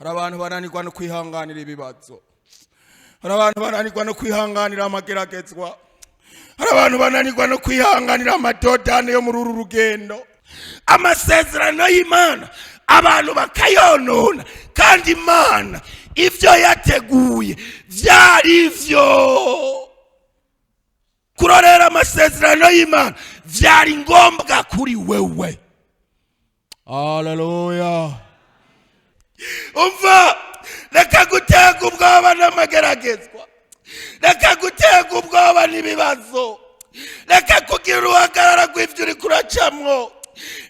Hari abantu bananirwa no kwihanganira ibibazo, hari abantu bananirwa no kwihanganira amageragezwa, hari abantu bananirwa no kwihanganira amadodane yo muri uru rugendo. Amasezerano y'Imana abantu bakayonona, kandi Imana ibyo yateguye byari byo kurorera amasezerano y'Imana byari ngombwa kuri wewe. Haleluya! Umva, reka gutega ubwoba n'amageragezwa, reka gutega ubwoba n'ibibazo, reka kugira uruhagarara rw'ibyo uri kuracamwo,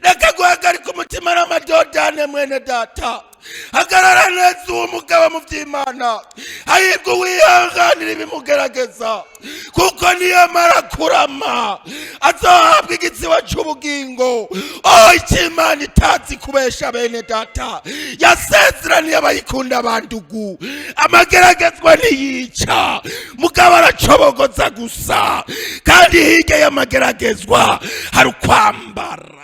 reka guhagarika umutima n'amadodane. Mwene data, hagarara neza uwo mugabo mu by'Imana. Hahirwa uwihanganira ibimugerageza, kuko niyamara kurama azohabwa igitsiba cy'ubugingo. Oh, icyo Imana itazi kubesha, bene data, yasezeraniye abayikunda. Bandugu, amageragezwa ntiyica, mugabo aracobogoza gusa, kandi hirya y'amageragezwa hari ukwambara.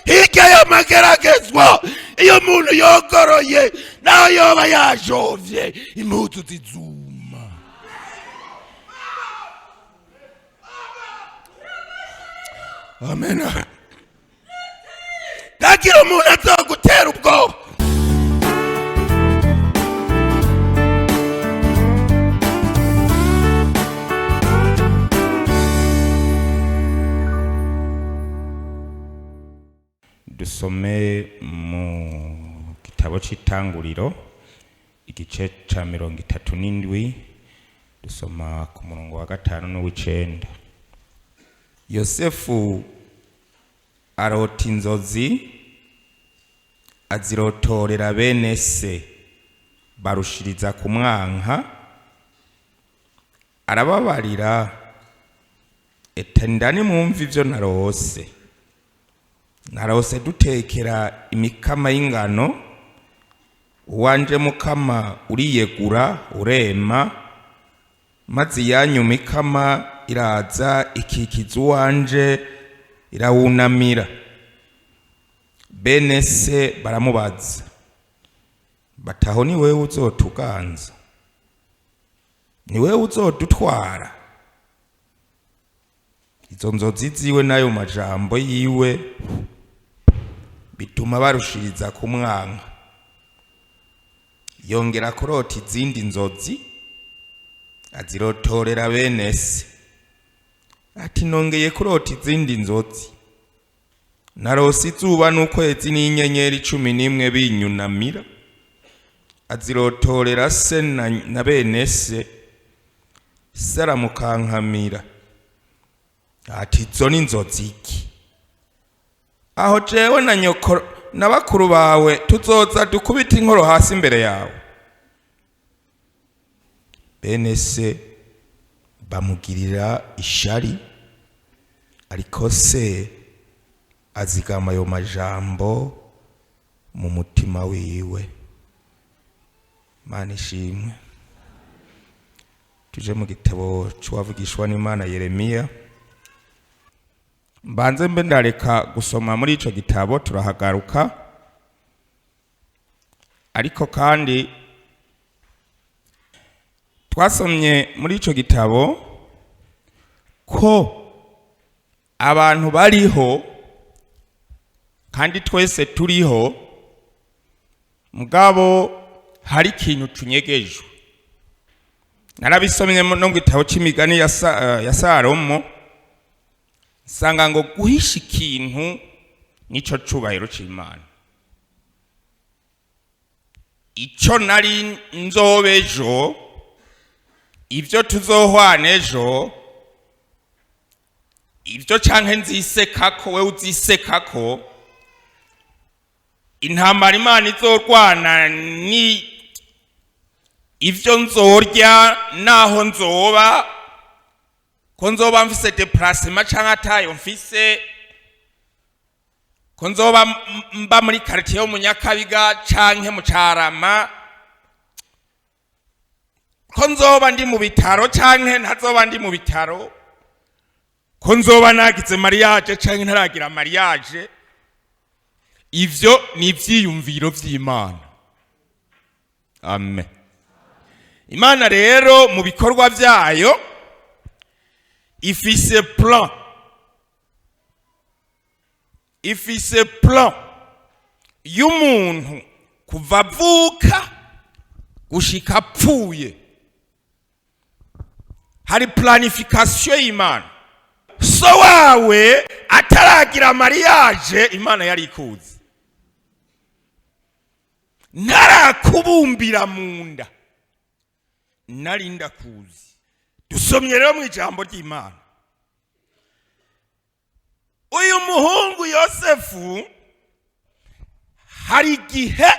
Hirya y'amageragezwa, iyo umuntu yogoroye, naho yoba yajovye, impuzu zizuma. Amen. Ntagira umuntu azogutera ubwoba. Dusome mu gitabo cy'Itanguriro, igice cya 37, dusoma ku murongo wa 5 n'uw'icenda. Yosefu arota inzozi, azirotorera bene se, barushiriza kumwanka. Arababarira ete: "Ndani mwumva ivyo narose. Narose dutekera imikama y'ingano, uwanje mukama uriyegura urema, maze iyanyu mikama iraza ikikiza uwanje, irawunamira." Bene se baramubaza bataho: "Ni wewe uzotuganza? Ni wewe uzodutwara?" Izo nzozi ziwe n'ayo majambo yiwe bituma barushiriza kumwanka. Yongera kurota izindi nzozi, azirotorera bene se, ati: "Nongeye kurota izindi nzozi. Narose izuba n'ukwezi n'inyenyeri 11 binyunamira." Azirotorera se na bene se. Se aramukankamira ati: "Izo ni inzozi iki, aho jewe na nyoko na bakuru bawe tuzoza dukubita inkoro hasi imbere yawe?" Bene se bamugirira ishari, ariko se azigama ayo majambo mu mutima wiwe. Mana ishimwe. Tuje mu gitabo c'uwavugishwa n'Imana Yeremiya. Mbanze mbe ndareka gusoma muri ico gitabo, turahagaruka. Ariko kandi twasomye muri ico gitabo ko abantu bariho, kandi twese turiho, mugabo hari ikintu tunyegejwe. Narabisomye no mu gitabo c'Imigani ya Salomo, nsanga ngo guhisha ikintu nico cubahiro c'Imana. Ico nari nzoba ejo, ivyo tuzohwana ejo, ibyo canke nzisekako, wewe uzisekako, intambara Imana izorwana, ni ivyo nzorya, naho nzoba, ko nzoba mfise déplacement canke atayo mfise, ko nzoba mba muri quartier yo mu Nyakabiga canke mu Carama, ko nzoba ndi mu bitaro canke ntazoba ndi mu bitaro, Ko nzoba nagize mariage canke ntaragira mariage, ivyo ni ivyiyumviro vy'Imana. Amen. Imana rero mu bikorwa vyayo ifise plan, ifise plan y'umuntu kuva avuka gushika apfuye. Hari planification y'Imana. So wawe ataragira mariage, Imana yari ikuzi. Ntarakubumbira mu nda, nari ndakuzi. Dusomye rero mu ijambo ry'Imana, uyu muhungu Yosefu, hari igihe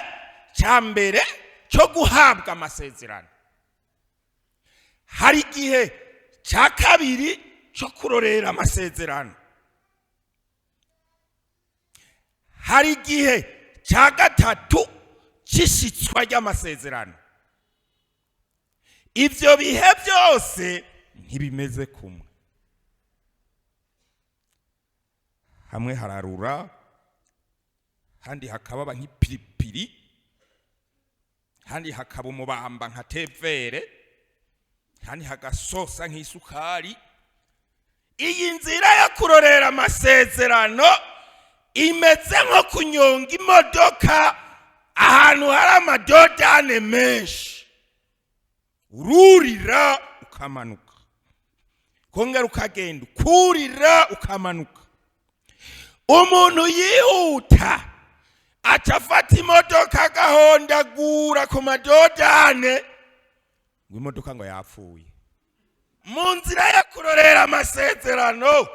cya mbere cyo guhabwa amasezerano, hari igihe cya kabiri cyo kurorera amasezerano, hari igihe cya gatatu cy'ishyitswa ry'amasezerano. Ibyo bihe byose ntibimeze kumwe. Hamwe hararura, handi hakababa nk'ipiripiri, handi hakaba umubamba nka tevere, handi hagasosa nk'isukari. Iyi nzira yo kurorera amasezerano imeze nko kunyonga imodoka ahantu hari amadodane menshi. Ururira ukamanuka, kongera ukagenda, ukurira ukamanuka. Umuntu yihuta aca afata imodoka agahondagura ku madodane, ngo imodoka ngo yapfuye. Mu nzira yo kurorera amasezerano,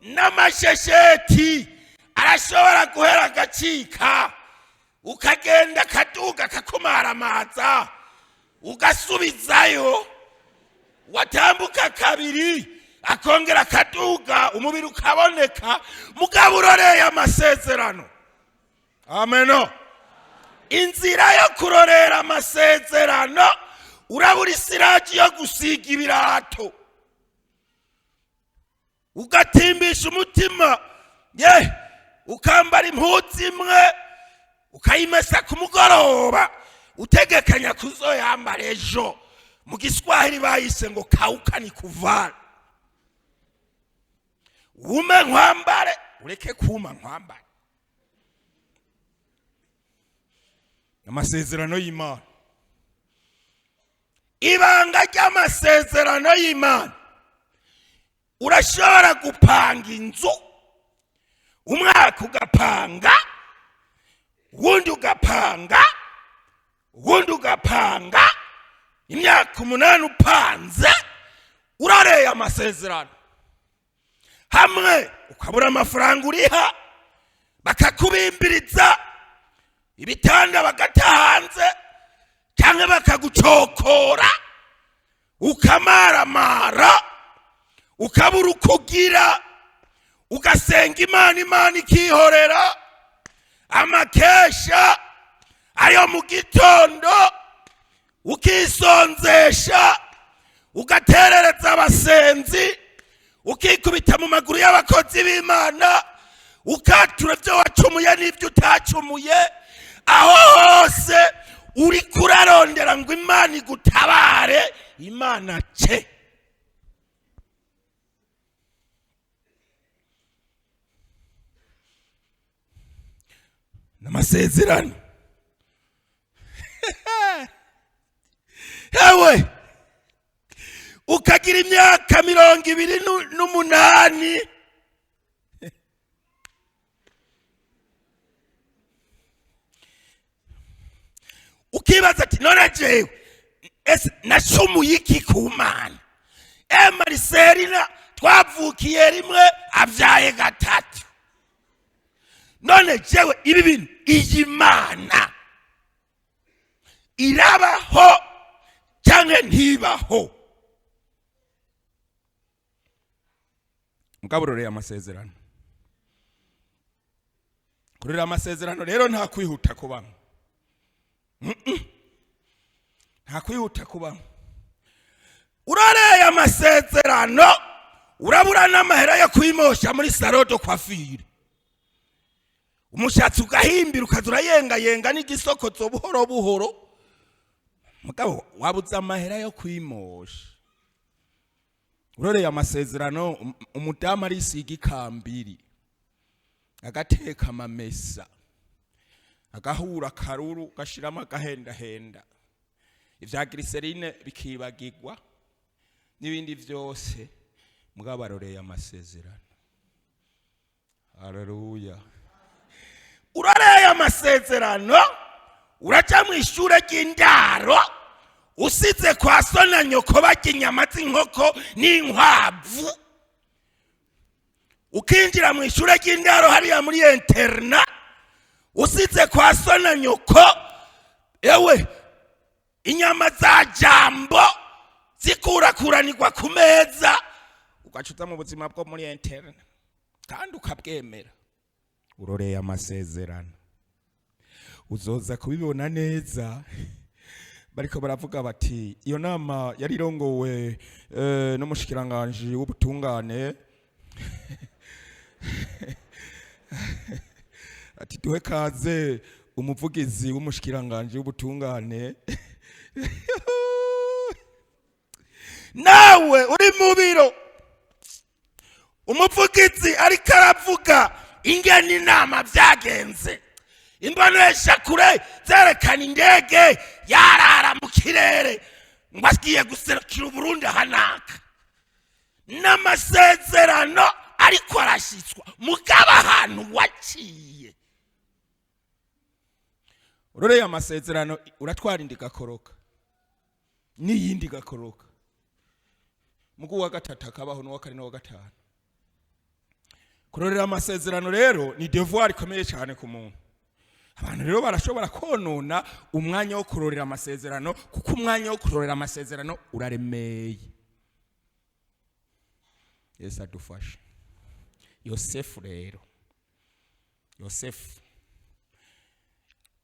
n'amashesheti arashobora guhera agacika, ukagenda akaduga akakumaramaza, ugasubizayo, watambuka kabiri akongera akaduga, umubiri ukaboneka, mugabo uroreye amasezerano. Ameno. Inzira yo kurorera amasezerano, urabura isiraji yo gusiga ibirato, ugatimbisha umutima, ye ukambara impuzu imwe ukayimesa ku mugoroba, utegekanya kuzoyambara ejo. Mu Giswahili bayise ngo kauka ni kuvana. Wume nkwambare, ureke kuma nkwambare. Amasezerano y'Imana, ibanga ry'amasezerano y'Imana. Urashobora gupanga inzu umwaka, ugapanga uwundi, ugapanga uwundi, ugapanga imyaka 8 upanze, urareye amasezerano. Hamwe ukabura amafaranga uriha, bakakubimbiriza ibitanda bagata hanze, cyangwa bakagucokora, ukamaramara, ukabura uko ugira, ugasenga Imana, Imana ikihorera. Amakesha ayo mu gitondo, ukisonzesha, ugaterereza abasenzi, ukikubita mu maguru y'abakozi b'Imana, ukatura ibyo wacumuye n'ibyo utacumuye. Aho hose uri kurarondera ngo Imana igutabare, Imana ce. N'amasezerano hewe, ukagira imyaka 28, ukibaza ati: none jewe ese nacumuye iki ku Mana? Mariselina twavukiye rimwe abyaye gatatu, none jewe ibi bintu, iyi Mana irabaho cyangwa ntibaho? Mugabo uroreye amasezerano. Kurera amasezerano rero nta kwihuta kubamo, nta kwihuta kubamo. Urareye amasezerano. Urabura n'amahera yo kwimosha muri salon de coiffure, umushatsi ugahimbira, ukaza urayengayenga n'igisokozo buhoro buhoro, mugabo wabuze amahera yo kwimosha. Uroreye amasezerano, umudamu arisiga ikambiri, agateka amamesa, agahura akaruru, gashiramo agahendahenda, ivya glycérine bikibagirwa n'ibindi vyose, mugabo aroreye amasezerano. Haleluya! Urareye amasezerano, uraja mu ishure ry'indaro, usize kwa so na nyoko barya inyama z'inkoko n'inkwavu, ukinjira mu ishure ry'indaro hariya muri internat, usize kwa so na nyoko ewe inyama za jambo zikurakuranirwa ku meza, ugaca uza mu buzima bwo muri internat kandi ukabwemera. Uroreye amasezerano. Uzoza kubibona neza bariko baravuga bati iyo nama yari irongowe n'umushikiranganji w'ubutungane, ati duhe kaze umuvugizi w'umushikiranganji w'ubutungane. Nawe uri mu biro, umuvugizi ariko aravuga ingene inama vyagenze, imboneshakure zerekana indege yarara mu kirere ngo agiye guserukira Uburundi ahanaka, n'amasezerano ariko arashyitswa, mugabo ahantu waciye. Uroreye amasezerano, uratwara indi igakoroka n'iyindi igakoroka, mugu wa gatatu akabaho, n'uwa kane n'uwa gatanu. Kurorera amasezerano rero ni devoir ikomeye cyane ku muntu. Abantu rero barashobora konona umwanya wo kurorera amasezerano, kuko umwanya wo kurorera amasezerano uraremeye. Yesu adufashe. Yosefu rero, Yosefu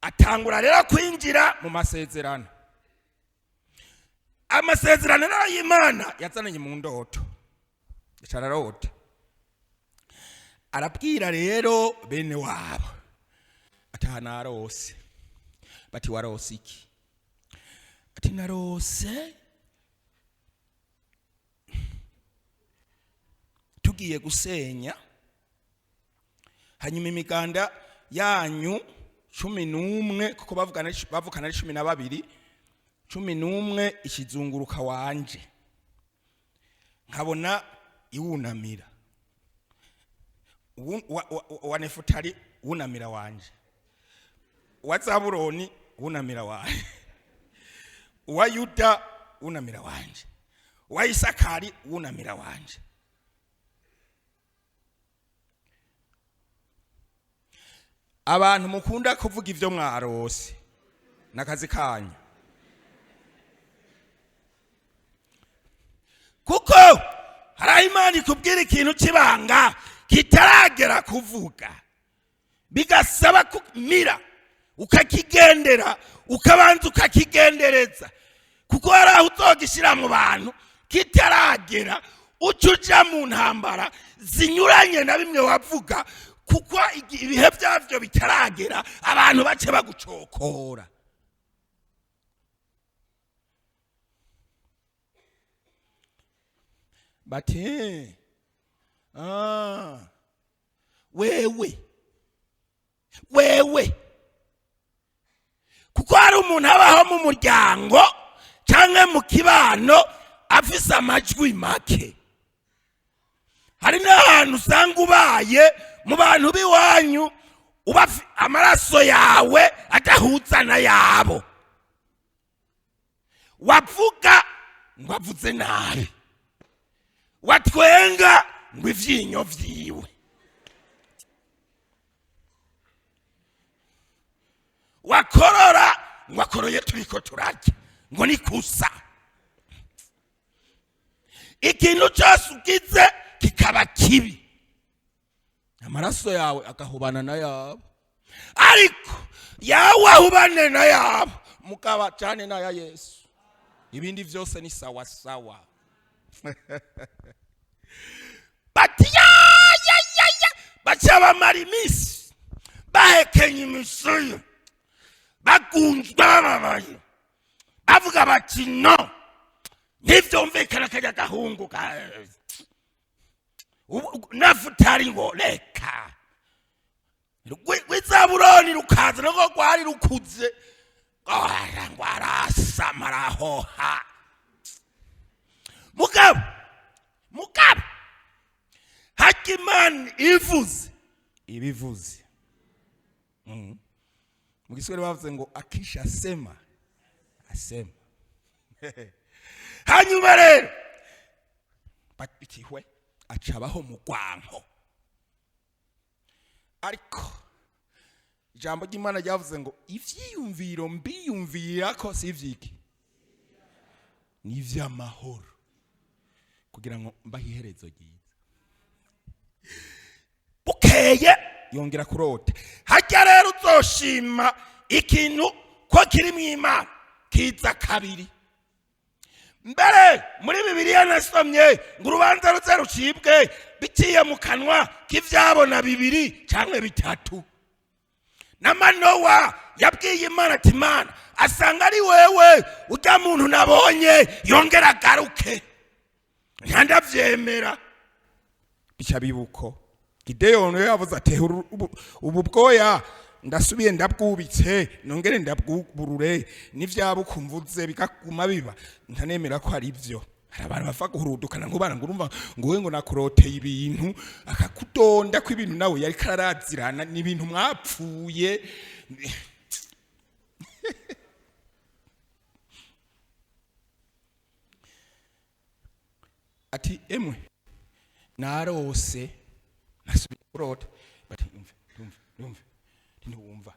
atangura rero kwinjira mu masezerano. Amasezerano rero y'Imana yazananye mu ndoto, ararota, arabwira rero bene wabo ati aha narose. Bati warose iki? Ati narose tugiye gusenya, hanyuma imiganda yanyu 11, kuko bavukana ari 12, 11 ikizunguruka wanje, nkabona iwunamira. Wa Nefutali wunamira wanje, wa Zabuloni wunamira wanje, uwa Yuda wunamira wanje, uwa Isakari wunamira wanje. Abantu mukunda kuvuga ibyo mwarose n'akazi kanyu, kuko hari aho Imana ikubwira ikintu cy'ibanga kitaragera kuvuga, bigasaba kumira ukakigendera, ukabanza ukakigendereza, kuko hari aho uzogishyira mu bantu kitaragera, uca uja mu ntambara zinyuranye na bimwe wavuga, kuko ibihe byabyo bitaragera, abantu bace bagucokora. Bati wewe wewe, kuko hari umuntu abaho mu muryango cyangwa mu kibano afise amajwi make. Hari n'ahantu usanga ubaye mu bantu b'iwanyu, uba amaraso yawe adahuza n'ayabo, wavuga ngo avuze nabi, watwenga ngo ivyinyo vyiwe, wakorora ngo akoroye turiko turarya ngo ni kusa. Ikintu cyose ugize kikaba kibi, amaraso yawe agahubana n'ayabo, ariko yawe ahubane n'ayabo mugaba cyane n'aya Yesu, ibindi byose ni sawa sawa. Bati ya ya ya ya, baca bamara iminsi bahekenye imisaya, bagunzwe, bababaye, bavuga bati: "No, ntivyumvikana." Kajya gahungu ka Nafutali ngo reka rw'Izabuloni rukaza nako rwari rukuze ngo arasama, arahoha. Mugabo harya Imana ivuze ibivuze. Mu Giswahili bavuze ngo akisha sema asema. Hanyuma rero batihwe acabaho mu rwanko, ariko ijambo ry'Imana ryavuze ngo ivyiyumviro mbiyumvira ko si ivyiki, ni ivy'amahoro, kugira ngo mbahe iherezo ryiza. Bukeye yongera kurota. Hajya rero uzoshima ikintu ko kiri mu Imana kiza kabiri. Mbere muri Bibiliya nasomye ngo urubanza ruze rucibwe biciye mu kanwa k'ivyabona bibiri canke bitatu. Na Manowa yabwiye Imana ati: "Imana, asanga ari wewe, ujya muntu nabonye yongera agaruke, ntandavyemera." Bica bibuko Gideyoni we yavuze ati: "Ubu bwoya ndasubiye ndabwubitse, nongere ndabwuburure, n'ivyaba ukumvuze bigaguma biba, ntanemera ko ari byo." Hari abantu bapfa guhurudukana ngo bana ngo urumva ngo we ngo nakuroteye ibintu, akakudonda ko ibintu nawe yari kararazirana ni ibintu mwapfuye. Ati: "Emwe, narose, nasubiye kurota." Bati: "Umve, umve, umve, ntiwumva."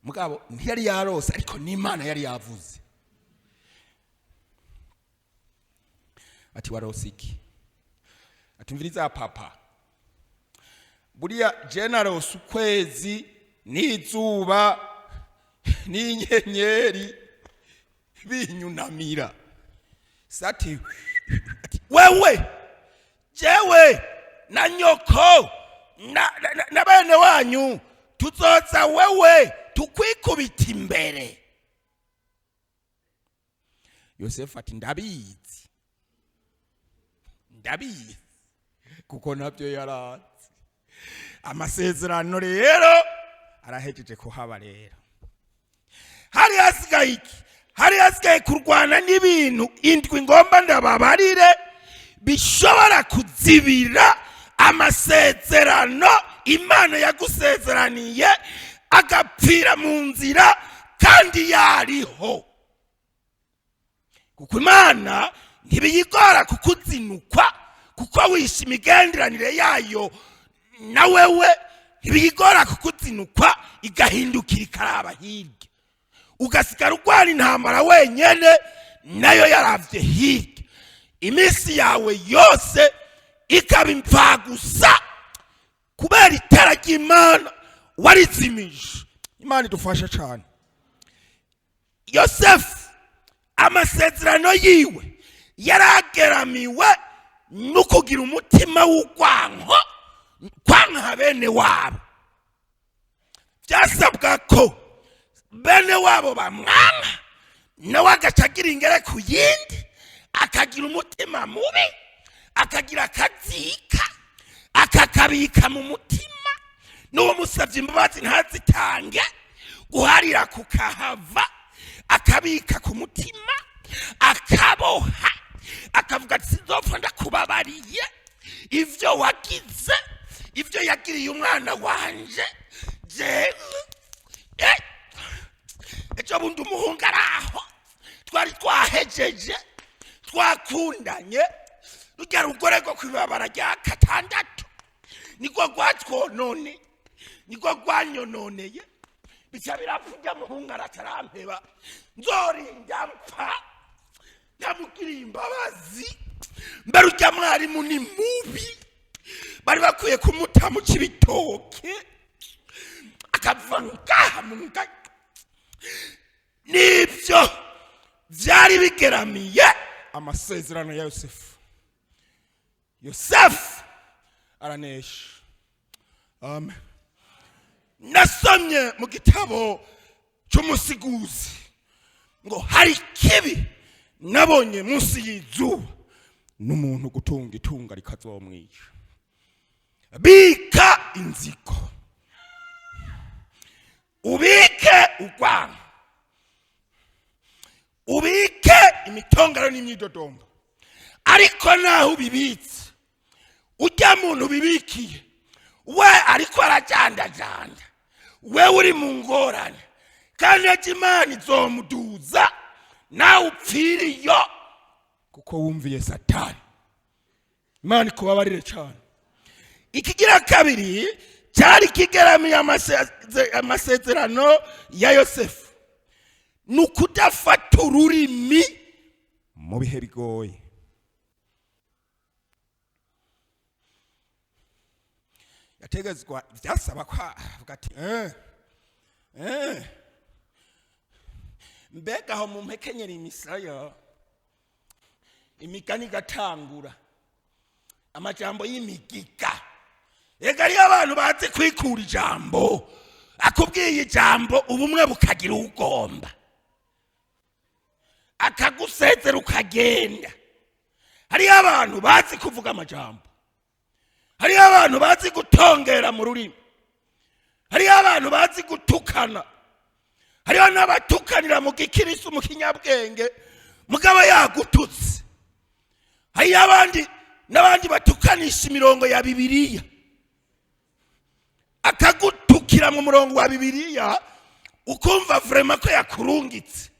Mugabo ntiyari yarose, ariko n'Imana yari yavuze. Ati: "Warose iki?" Ati: "Mviriza papa, buriya je narose ukwezi n'izuba n'inyenyeri binyunamira." Sati ati: "Wewe, jewe na nyoko na bene wanyu tuzoza wewe tukwikubita imbere." Yosefu ati: "Ndabizi, ndabizi," kuko nabyo yarazi. Amasezerano rero arahejeje kuhaba. Rero hari hasigaye iki? Hari hasigaye kurwana n'ibintu indwi ngomba ndababarire bishobora kuzibira amasezerano Imana yagusezeraniye, agapfira mu nzira kandi yariho, kuko Imana ntibiyigora kukuzinukwa, kuko wishe imigenderanire yayo na wewe. Ntibiyigora kukuzinukwa, igahindukira ikaraba hirya, ugasigara urwana intambara wenyene, nayo yaravye hirya. Iminsi yawe yose ikaba imfagusa kubera itara ry'Imana warizimije. Imana idufashe cyane. Yosefu amasezerano yiwe yarageramiwe no kugira umutima w'urwanko, kwanka bene wabo. Byasabwa ko bene wabo bamwanka, nawe agaca agira ingere ku yindi, akagira umutima mubi, akagira akazika, akakabika mu mutima. N'uwo musabye imbabazi ntazitange, guharira kukahava, akabika ku mutima, akaboha, akavuga ati: "Sinzopfa ndakubabariye ivyo wagize, ivyo yagiriye umwana wanje." Jewe ejo bundi umuhungu araho twari twahejeje, twakundanye, rujya rugore rwo kwibabara rya katandatu niko rwatwonone, niko rwanyononeye, bica birapfa. Ujya muhungu aratarampeba, nzorinda mpfa ndamugiriye imbabazi. Mbere ujya mwarimu ni mubi, bari bakwiye kumuta mu Cibitoke, akava ngaha mu nga. Nibyo byari bigeramiye. Amasezerano ya Yosefu, Yosefu aranesha. Amen. Nasomye mu gitabo cy'Umusiguzi ngo hari ikibi nabonye munsi y'izuba, n'umuntu gutunga itunga rikazomwica. Bika inzigo, ubike urwango, ubike imitongero n'imyidodombo, ariko naho ubibitse, ujya muntu ubibikiye we ariko arajandajanda, we uri mu ngorane, kandi ejo Imana izomuduza nawe upfiriyo kuko wumviye Satani. Imana ikubabarire cyane. Ikigira kabiri cyari kigeramiye amasezerano ya Yosefu ni ukudafata ururimi mu bihe bigoye. Yategezwa, byasaba ko avuga ati mbega aho mu mpekenyera imisaya, imigani igatangura, amajambo y'imigiga. Ega ariyo abantu bazi kwikura ijambo, akubwiye ijambo ubumwe bukagira ugomba akagusezera ukagenda. Hariyo abantu bazi kuvuga amajambo, hariyo abantu bazi gutongera mu rurimi, hariyo abantu bazi gutukana, hariyo n'abatukanira mu gikirisu, mu kinyabwenge, mugabo yagututse. Hariyo abandi n'abandi batukanisha imirongo ya Bibiliya, akagutukira mu murongo wa Bibiliya, ukumva vraiment ko yakurungitse,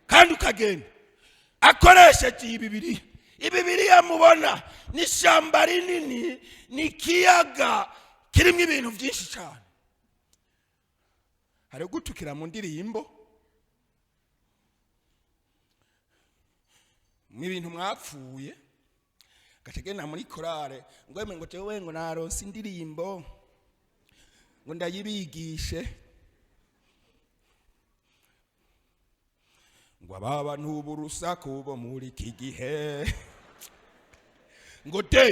kandi ukagenda akoresheje iyi Bibiliya. Ibibiliya mubona ni ishyamba rinini, ni ikiyaga kirimo ibintu byinshi cyane. Hari gutukira mu ndirimbo n'ibintu mwapfuye, gategena muri korale ngo emwe, ngo jewe ngo naronse indirimbo ngo ndayibigishe, ngo aba bantu b'urusaku bo muri iki gihe, ngo de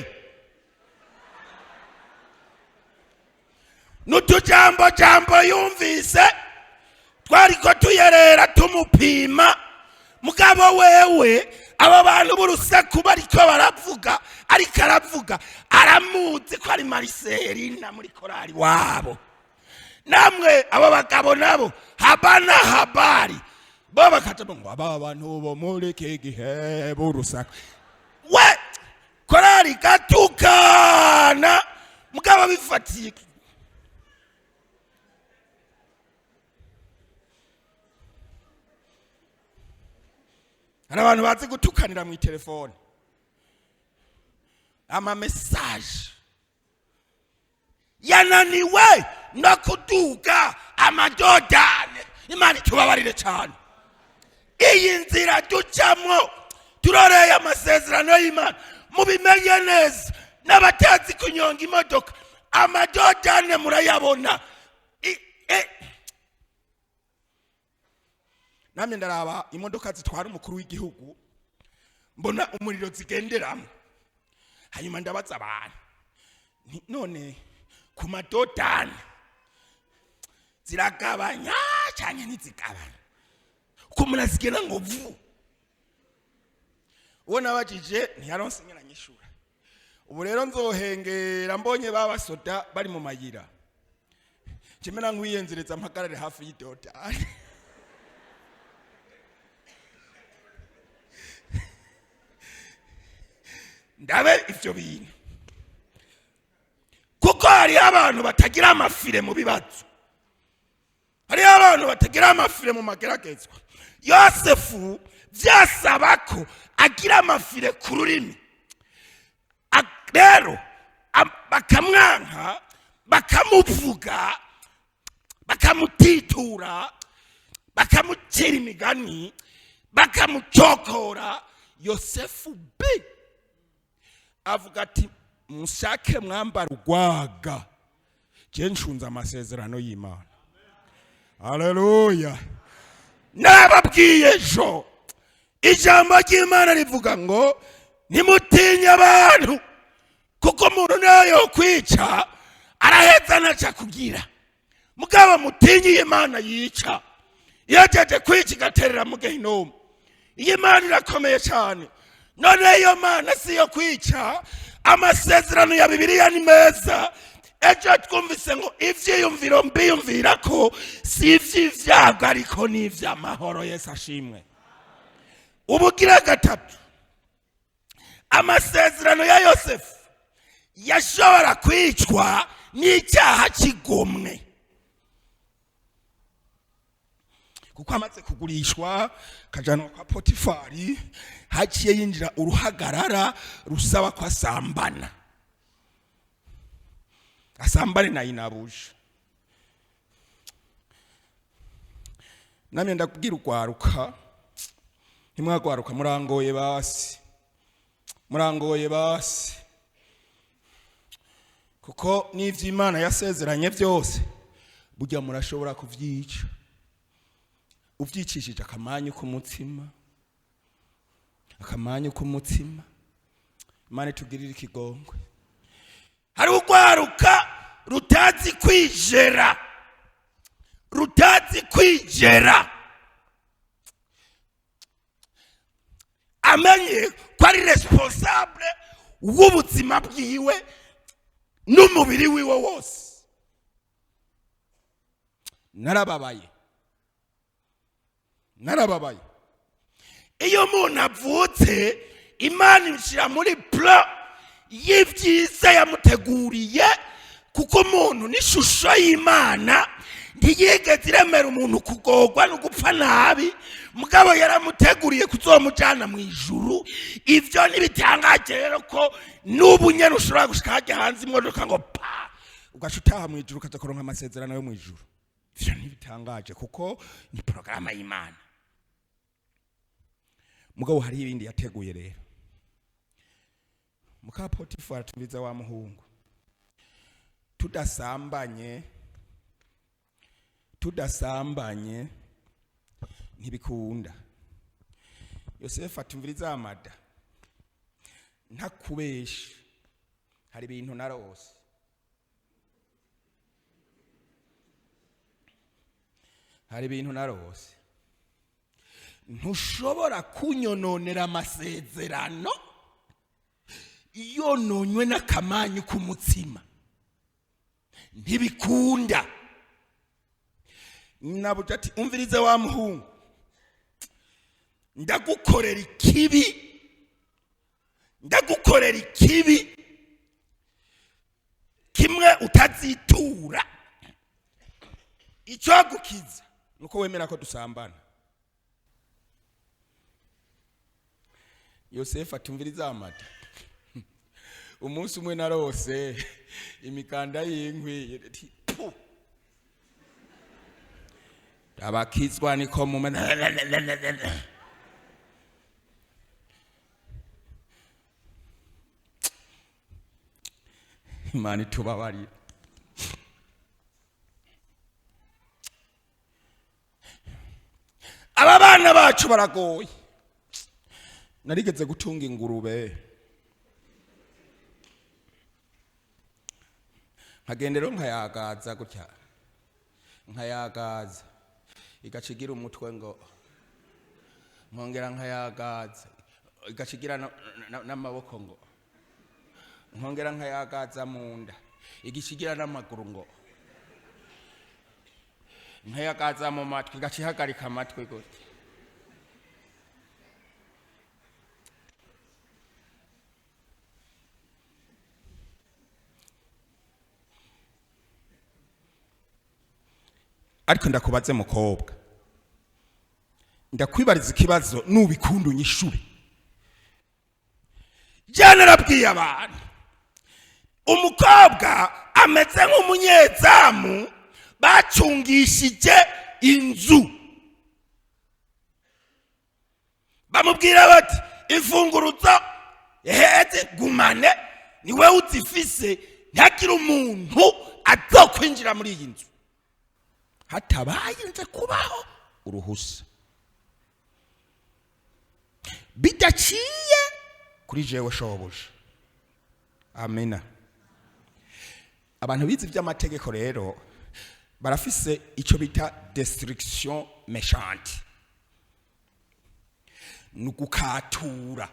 n'utujambo jambo yumvise twariko tuyerera tumupima. Mugabo wewe abo bantu b'urusaku bariko baravuga, ariko aravuga aramuzi ko ari Mariselina muri korali wabo. Namwe abo bagabo nabo habana habari bo bakatamo ngo aba bantu bo muri iki gihe b'urusaku, we korali gatukana, mugabo bifatiye. Hari abantu bazi gutukanira mu telefone, ama message yananiwe no kuduga amadodane. Imana itubabarire cyane. Iyi nzira ducamo turoreye amasezerano y'Imana, mubimenye neza. N'abatazi kunyonga imodoka, amadodane murayabona. Namwe ndaraba imodoka zitwara umukuru w'igihugu, mbona umuriro zigenderamo, hanyuma ndabaza abantu nti none ku madodane ziragabanya cyane ntizigabanya, uko umuntu azigenda ngo vu. Uwo nabajije ntiyaronse nyiranyishura. Ubu rero nzohengera mbonye babasoda bari mu mayira, kimera nk'uwiyenzereza mpagarare hafi y'idodani, ndabe ivyo bintu, kuko hariho abantu batagira amafire mu bibazo, hariho abantu batagira amafire mu mageragezwa. Yosefu vyasaba ko agira amafire ku rurimi. Rero bakamwanka, bakamuvuga, bakamutitura, bakamucira imigani, bakamucokora. Yosefu b avuga ati mushake mwambara urwaga, je nshunze amasezerano y'Imana. Haleluya! Nababwiye ejo Ijambo ry'Imana rivuga ngo ntimutinye abantu, kuko umuntu nayo yokwica araheza ntaca kugira. Mugabo mutinye Imana yica, ihejeje kwica igaterera mu gehinomu. Iyi Mana irakomeye cyane. None iyo Mana si iyo kwica. Amasezerano ya Bibiliya ni meza. Ejo twumvise ngo ivyiyumviro mbiyumvira ko si ivy'ivyago, ariko ni ivy'amahoro. Yesu ashimwe. Ubugira gatatu, amasezerano ya Yosefu yashobora kwicwa n'icyaha kigomwe, kuko amaze kugurishwa kajanwa kwa Potifari, haciye yinjira uruhagarara rusaba ko asambana, asambane na inabuje. Namye ndakubwira ugwaruka, ntimwagwaruka, murangoye basi, murangoye basi, kuko n'ivyo Imana yasezeranye byose burya murashobora kuvyica uvyicishije akamanyu k'umutsima, akamanyu k'umutsima. Imana itugirire ikigongwe. Hari ugwaruka rutazi kwijera, rutazi kwijera, amenye ko ari responsable w'ubuzima bwiwe n'umubiri wiwe wose. Narababaye, narababaye. Iyo umuntu avutse, Imana imushyira muri plan y'ibyiza yamuteguriye, kuko umuntu n'ishusho y'Imana. Ntiyigeze iremera umuntu kugorwa no gupfa nabi, mugabo yaramuteguriye kuzomujyana mu ijuru. Ibyo ntibitangaje rero ko n'ubu nyine ushobora gushika hajya hanze imodoka ngo pa, ugaca utaha mu ijuru, ukaza kuronka amasezerano yo mu ijuru. Ivyo ntibitangaje kuko ni porogaramu y'Imana. Mugabo hari ibindi yateguye. Rero muka Potifari atubiza wa muhungu, tudasambanye, tudasambanye ntibikunda. Yosefu atumviriza amada, ntakubesha, hari ibintu narose. Hari ibintu narose. Ntushobora kunyononera amasezerano yononywe n'akamanyu k'umutsima, ntibikunda. Nabuja ati umvirize wa muhungu, ndagukorera ikibi, ndagukorera ikibi kimwe utazitura. Icyo gukiza nuko wemera ko dusambana. Yosefu atumviriza amata, umunsi umwe narose imikanda y'inkwi ati, "Pu!" Abakizwa niko mume. Imana itubabarire. Aba bana bacu baragoye. Narigeze gutunga ingurube, nkagenda rero nkayagaza gutya, nkayagaza igaca igira umutwe ngo, nkongera nkayagaza igaca igira n'amaboko ngo, nkongera nkayagaza mu nda igaca igira n'amaguru ngo, nkayagaza mu matwi igaca ihagarika amatwi gutya. Ariko ndakubaze mukobwa, ndakwibariza ikibazo, nubikunda unyishure. Jana narabwiye abantu, umukobwa ameze nk'umunyezamu bacungishije inzu, bamubwira bati imfunguruzo eheze gumane, ni wowe uzifise, ntihagire umuntu azokwinjira muri iyi nzu hatabaye nze kubaho uruhusa. Bidaciye kuri jewe shobuja. Amena. Abantu bize iby'amategeko rero barafise icyo bita destruction méchante, ni ugukatura,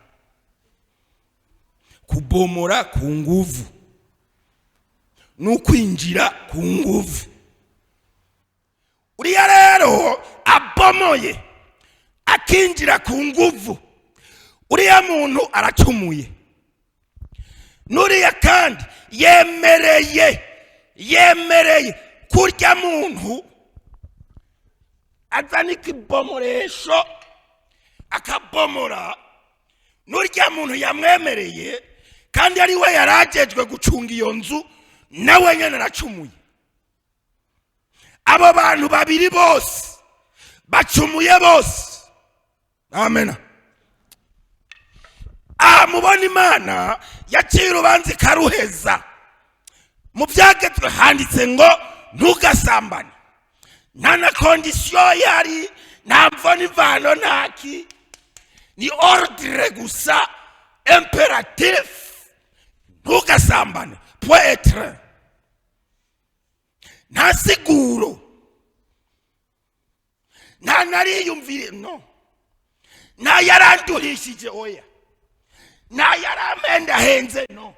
kubomora ku nguvu, ni ukwinjira ku nguvu. Uriya rero abomoye akinjira ku nguvu, uriya muntu aracumuye. N'uriya kandi yemereye kurya muntu azana ikibomoresho akabomora, n'urya muntu yamwemereye kandi ari we yaragejwe gucunga iyo nzu, nawe nyine aracumuye. Abo bantu babiri bose bacumuye bose. Amena. Aha mubona Imana yaciye urubanza ikaruheza. Mu byagezwe handitse ngo ntugasambane, nta na condition yari, nta mvo n'imvano, ntaki, ni ordre gusa, impératif: ntugasambane, point. Nta siguro, nta nariyumvire, no nta yaranduhishije, oya, nta yarampendahenze, no,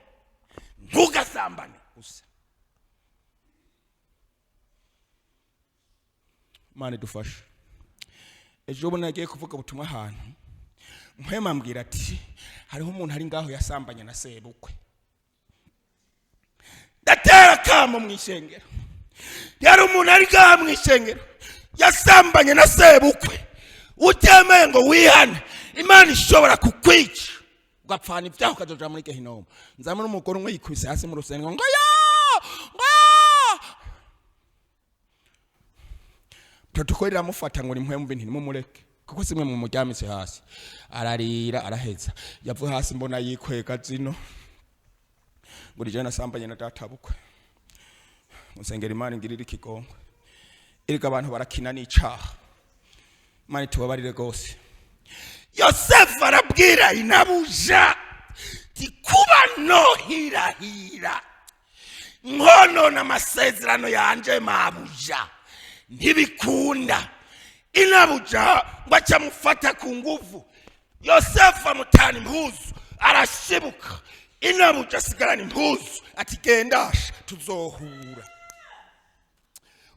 ntugasambane gusa. Imana idufashe. Ejo bundi nagiye kuvuga ubutumwa ahantu, mpwema ambwira ati hariho umuntu ari ngaho yasambanye na sebukwe. Ndatera akamo mu ishengero: yari umuntu ari ngaha mu ishengero yasambanye na sebukwe, utemeye ngo wihane, Imana ishobora kukwica ugapfana ibyaha, ukazoja muri gehinomu. Nzamura umugore umwe yikubise hasi mu rusengero ngo yo ngo yo, protocole iramufata ngo ni mpwemu, ntimumureke kuko simwe mumuryamitse hasi. Ararira, araheza, yavuye hasi mbona yikwega zino ngo nije nasambanye na data bukwe, musengera Imana ingirire ikigongwe. Erega abantu barakina n'icaha. Imana itubabarire rwose. Yosefu arabwira inabuja ti kuba nohirahira nkonona amasezerano yanje mabuja ntibikunda. Inabuja ngo aca amufata ku nguvu, Yosefu amutana impuzu, arashibuka. Inabuja asigarana impuzu, ati gendasha tuzohura.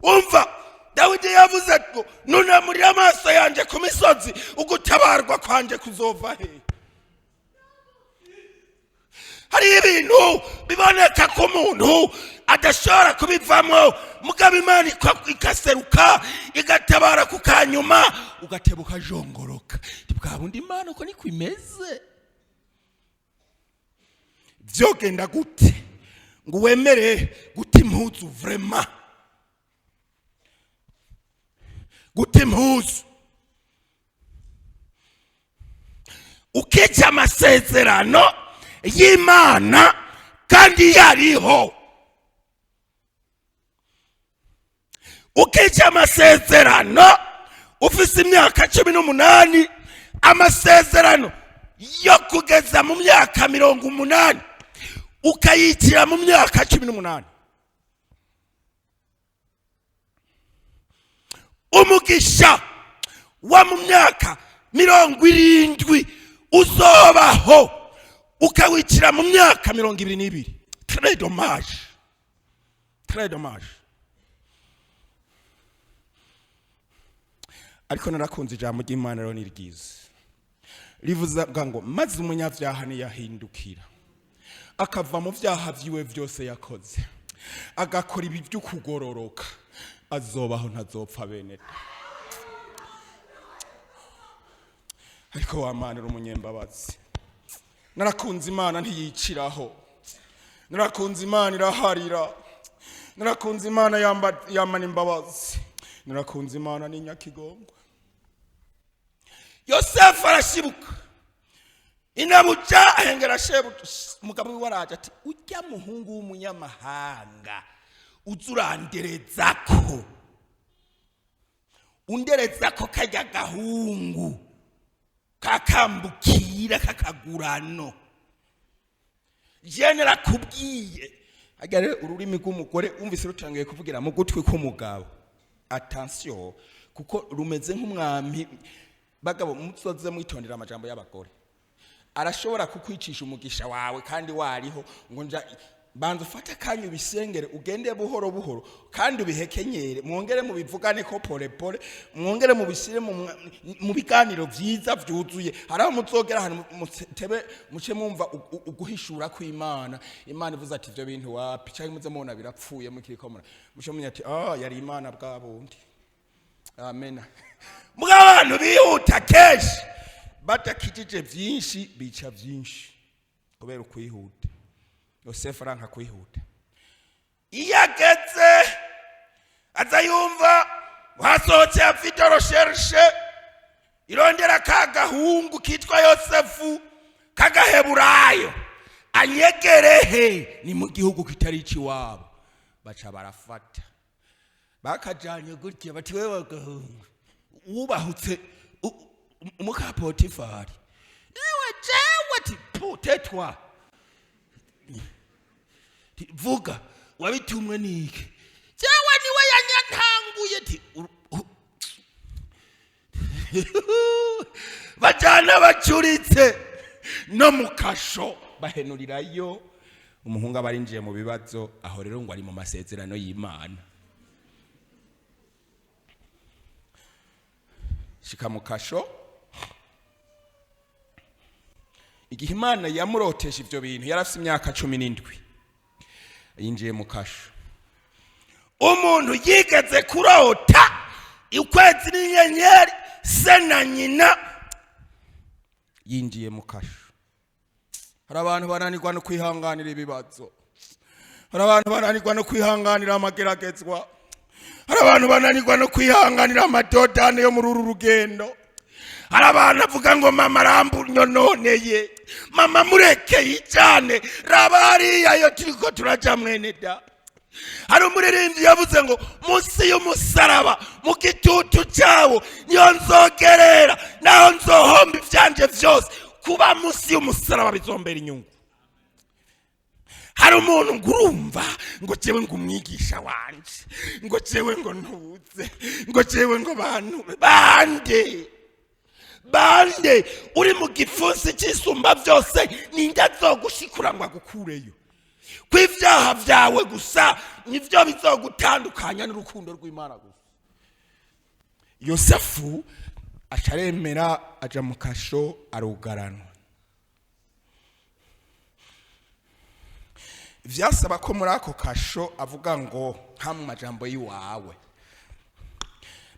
Umva, Dawidi yavuze ngo nunamurira amaso yanjye ku misozi, ugutabarwa kwanje kuzova he? Hari ibintu biboneka ko umuntu adashobora kubivamo, mugabo Imana ikaseruka igatabara ku kanyuma, ugateba ukajongoroka. Bwa bundi Imana uko niko imeze. Vyogenda gute ngo wemere guta impuzu? Vraiment, guta impuzu, ukica amasezerano y'Imana kandi yariho, ukica amasezerano ufise imyaka 18, amasezerano yo kugeza mu myaka 80 ukayikira mu myaka 18, umugisha wa mu myaka 70 uzobaho ukawikira mu myaka 22. Très dommage, très dommage. Ariko narakunze ijambo ry'Imana rero, ni ryiza, rivuga ngo maze umunyabyaha ntiyahindukira akava mu byaha byiwe byose yakoze, agakora ibi by'ukugororoka, azobaho ntazopfa. Bene, ariko wamanira umunyembabazi. Narakunze Imana ntiyiciraho, narakunze Imana iraharira, narakunze Imana yamana imbabazi, narakunze Imana ni nyakigongwe. Yosefu arashibuka, inabuja ahengera shebuja. Umugabo wiwe araje ati ujya muhungu w'umunyamahanga uza uranderezako, underezako kajya gahungu. Kakambukira kakagurano. Jene rakubwiye harya rero, ururimi rw'umugore wumvise rutangiye kuvugira mu gutwi k'umugabo, attention, kuko rumeze nk'umwambi. Bagabo, muzoze mwitondera amajambo y'abagore. Arashobora kukwicisha umugisha wawe kandi wariho. Ngo nja banza ufate akanya ubisengere, ugende buhoro buhoro kandi ubihekenyere, mwongere mubivugane ko pole pole, mwongere mubishyire mu biganiro byiza byuzuye. Hari aho muzogera ahantu mutebe muce mwumva uguhishura kw'Imana. Imana ivuze ati: "Ibyo bintu wapi?" Cyangwa muze mubona birapfuye mukiriko mura muce mumenya ati: "Ah, yari Imana bwa bundi." Amena. Mbwa abantu bihuta kenshi badakijije byinshi, bica byinshi kubera ukwihuta. Yosefu aranka kwihuta. Iyo ageze aza yumva hasohotse avis de recherche irondera ka gahungu kitwa Yosefu k'agaheburayo, anyegerehe ni mu gihugu kitari icy'iwabo. Baca barafata bakajanye gutya, bati: "Wewe gahungu wubahutse muka Potifari, ewe jewe." Ati: "Pu, tetwa." Ti: "Vuga, wabitumwe niki?" "Jewe niwe yanyantanguye." Ti bajana bacuritse no mu kasho, bahenurirayo umuhungu aba arinjiye mu bibazo. Aho rero ngo ari mu masezerano y'Imana. Shika mu kasho, igihe Imana yamurotesha ivyo bintu yari afise imyaka 17. Yinjiye mu kasho, umuntu yigeze kurota ukwezi n'inyenyeri, se na nyina, yinjiye mu kasho. Hari abantu bananirwa no kwihanganira ibibazo, hari abantu bananirwa no kwihanganira amageragezwa, hari abantu bananirwa no kwihanganira amadodane yo muri uru rugendo. Hari abantu avuga ngo: "Mama arambunononeye, mama murekeye cyane, raba hariya yo turiko turaja." Mwene da, hari umuririmbyi yavuze ngo: "Munsi y'umusaraba, mu gitutu cyawo, niyo nzogerera, naho nzohomba ivyanje vyose, kuba munsi y'umusaraba bizombera inyungu." Hari umuntu ngo urumva ngo: "Jewe ngo umwigisha wanje, ngo jewe ngo ntuze, ngo jewe ngo bantu bande bande." Uri mu gipfunsi cy'Isumba Byose, ninde azogushikura ngo agukureyo? Ko ibyaha byawe gusa nibyo bizogutandukanya n'urukundo rw'Imana gusa. Yosefu acaremera aja mu kasho, arugaranwa. Vyasaba ko muri ako kasho avuga ngo nka mu majambo y'iwawe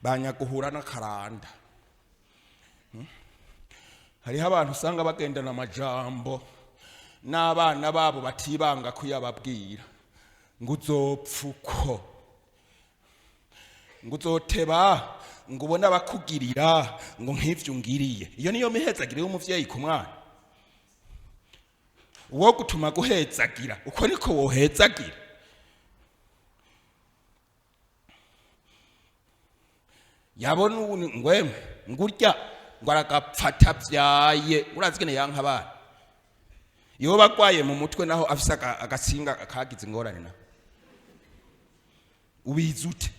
banyaguhura n'akaranda. Hariho abantu usanga bagendana amajambo n'abana babo batibanga kuyababwira, ngo uzopfa uko, ngo uzoteba, ngo ubone abakugirira ngo nk'ivyo ungiriye. Iyo niyo mihezagire y'umuvyeyi ku mwana? Uwo gutuma guhezagira uko niko wohezagira? Yabona ubu ngwemwe ngurya ngo aragapfata vyaye. Urazi gene yanka abana iyo bagwaye mu mutwe, naho afise agasinga kagize ingorane, naho ubizi ute?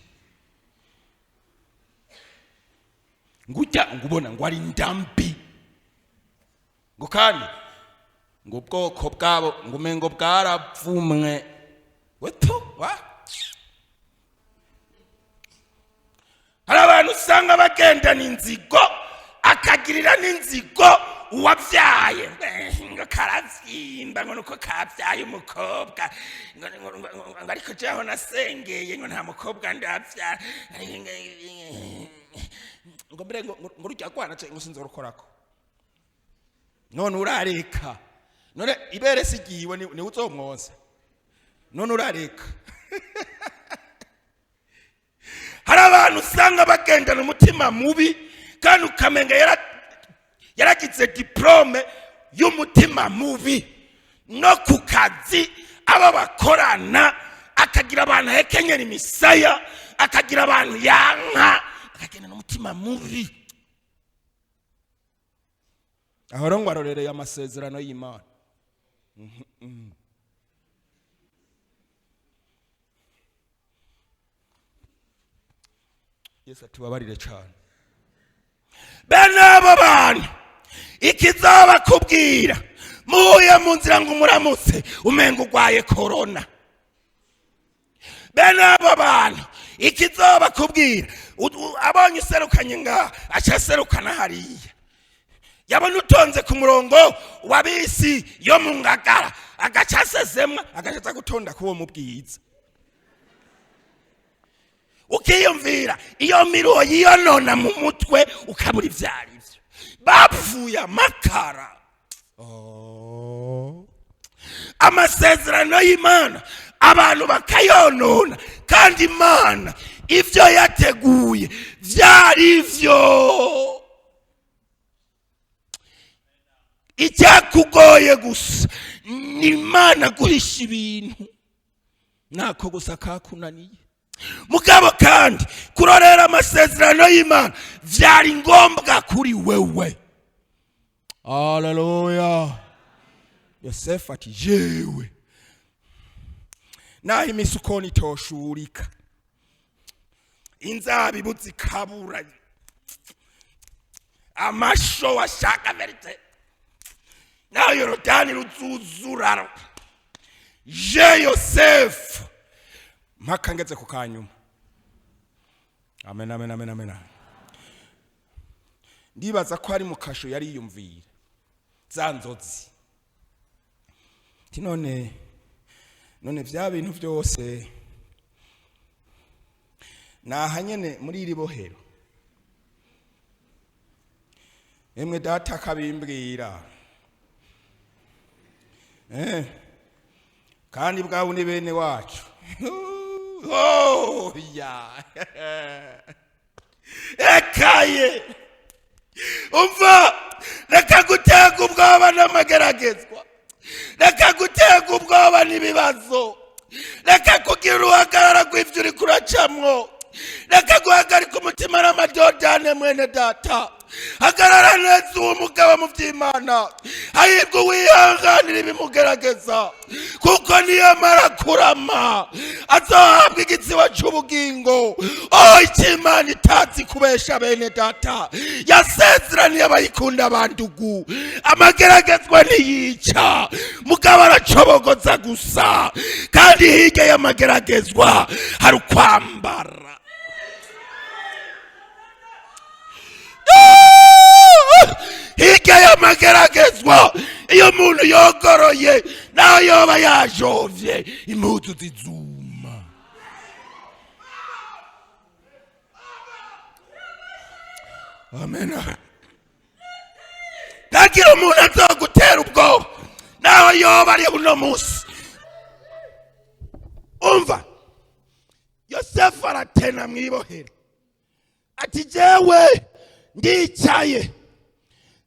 Ngurya ngo ubona ngo ari ndambi, ngo kandi ngo ubwoko bwabo ngo umengo bwaravumwe wetu wa. Hari abantu usanga bagendana inzigo, akagirira n'inzigo uwabyaye. Ngo karavyimba, ngo nuko kabyaye umukobwa, ngo ariko jeho nasengeye ngo nta mukobwa ndavyara, ngo mbere ngo rujya rwana ngo sinzorukorako. None urareka, none ibere sigiwe ni uzomwoza? None urareka. Hari abantu usanga bagendana umutima mubi, kandi ukamenga yaragize diplome y'umutima mubi. No ku kazi abo bakorana, akagira abantu ahekenyera imisaya, akagira abantu yanka, akagendana umutima mubi. Aho rero ngo arorereye amasezerano y'Imana. Yesu atubabarire cyane. Bene abo bantu ikizabakubwira muhuye mu nzira ngo umuramutse umenga urwaye korona. Bene abo bantu ikizabakubwira abonye userukanye ngaha aca aserukana hariya, yabona utonze ku murongo wa bisi yo mu Ngagara agaca asezemwa agaca aza gutonda k'uwo mu Bwiza. Ukiyumvira iyo miruho yiyonona mu mutwe ukabura ibyo ari byo. Bapfuye amakara. Oh. Amasezerano y'Imana abantu bakayonona, kandi Imana ibyo yateguye byari byo. Icyakugoye gusa ni Imana guhisha ibintu, nako gusa kakunaniye. Mugabo kandi kurorera amasezerano y'Imana byari ngombwa kuri wewe. Haleluya. Yosefu ati jewe naho imisukoni itoshurika, inzabibu zikabura, amasho washaka vérité, naho Yorodani ruzuzura, je Yosefu mpaka ngeze ku kanyuma. Amen, amen, amen, amen. Ndibaza ko ari mu kasho yari yiyumvira za nzozi. Ati none vya bintu byose naha nyene muri iri bohero. Emwe data akabimbwira, kandi bwa bundi bene wacu. Oh, ya ekaye umva, reka gutega ubwoba n'amageragezwa, reka gutega ubwoba n'ibibazo, reka kugira uruhagarara rw'ibyo uri kuracamwo, reka guhagarika umutima n'amadodane. Mwene data, hagarara neza uwo mugabo mu by'Imana. Hahirwa uwihanganira ibimugerageza, kuko niyamara kurama azohabwa igitsiba cy'ubugingo. Oh, icyo Imana itazi kubesha, bene data, yasezeraniye abayikunda. Bandugu, amageragezwa ntiyica, mugabo aracobogoza gusa. Kandi hirya y'amageragezwa hari ukwambara. Hirya y'amageragezwa, iyo umuntu yogoroye naho yoba yajovye, impuzu zizuma. Amen. Ntagira umuntu azogutera ubwoba naho yoba ari uno munsi. Umva, Yosefu aratena mwibohero ati jewe ndicaye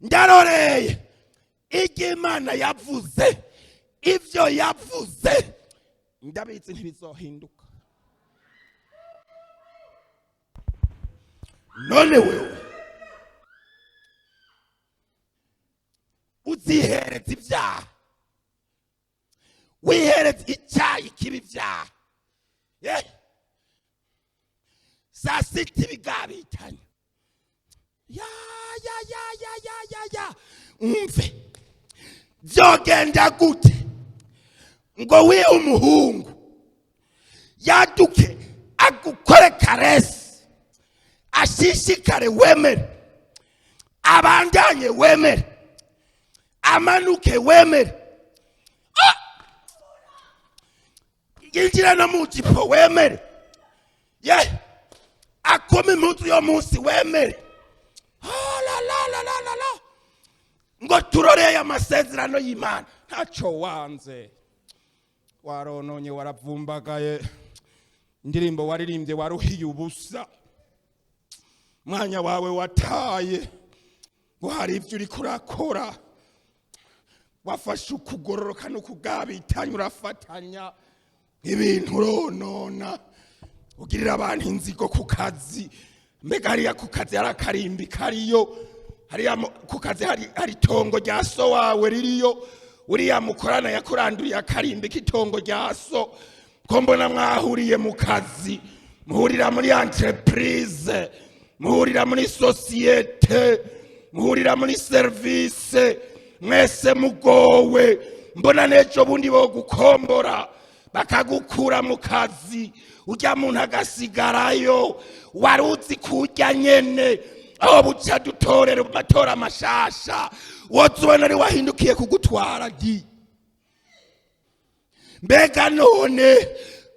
ndaroreye ibyo Imana yavuze, ibyo yavuze ndabizi ntibizohinduka. None wewe uzihereza ibyaha, wihereza icyayi kiba ibyaha, saa sita ibigabitanya ya ya ya ya ya ya ya. Umve, byogenda gute ngo wihe umuhungu yaduke agukore caresse, ashishikare wemere, abandanye wemere, amanuke wemere, yinjira no mu jipo wemere, ye akome impuzu yo munsi wemere? Ah, la la la la la la, ngo turoreye amasezerano y'Imana. Ntacyo wanze, warononye, waravumbagaye, indirimbo waririmbye waruhiye ubusa, mwanya wawe wataye ngo hari ibyo uri kurakora. Wafashe ukugororoka no kugabitanya, urafatanya ibintu, uronona, ugirira abantu inzigo ku kazi. Mbega hariya ku kazi hari akarimbi kariyo? Hariya ku kazi hari itongo rya so wawe ririyo, uriya mukorana yakuranduriye akarimbi k'itongo rya so. Ko mbona mwahuriye mu kazi, muhurira muri entreprise, muhurira muri société, muhurira muri service, mwese mugowe. Mbona n'ejo bundi bo gukombora bakagukura mu kazi, ujya muntu agasigarayo. Wari uzi kurya nyene aho buca dutorera matora mashasha, woza ubona ari wahindukiye kugutwara di. Mbega none